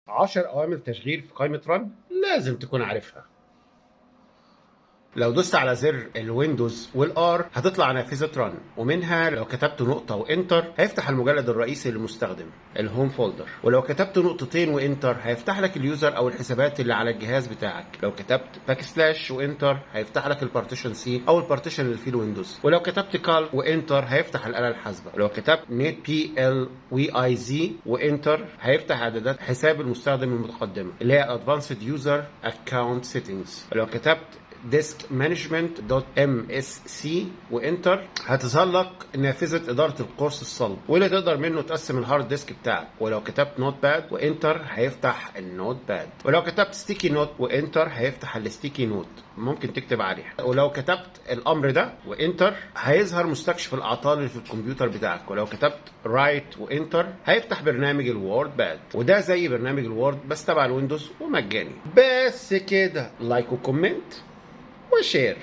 10 اوامر تشغيل في قائمة run لازم تكون عارفها. لو دوست على زر ال Windows وال R هتطلع نافذة run، ومنها لو كتبت نقطة و enter هيفتح المجلد الرئيسي للمستخدم، ال home folder، ولو كتبت نقطتين و enter هيفتح لك ال user او الحسابات اللي على الجهاز بتاعك. لو كتبت backslash و enter هيفتح لك ال partition C او ال partition اللي فيه ال Windows، ولو كتبت calc و enter هيفتح الاله الحاسبه، ولو كتبت netplwiz و enter هيفتح اعدادات حساب المستخدم المتقدمة اللي هي advanced user account settings، ولو كتبت disk management.msc و enter هتظهر لك نافذة ادارة القرص الصلب واللي تقدر منه تقسم ال hard disk بتاعك. ولو كتبت notepad و enter هيفتح ال notepad، ولو كتبت sticky note و enter هيفتح ال sticky note، ممكن تكتب عليها. ولو كتبت الامر ده و enter هيظهر مستكشف الاعطال اللي في الكمبيوتر بتاعك. ولو كتبت write و enter هيفتح برنامج ال WordPad، وده زي برنامج ال Word بس تبع ال Windows ومجاني. بس كده، like و comment و share.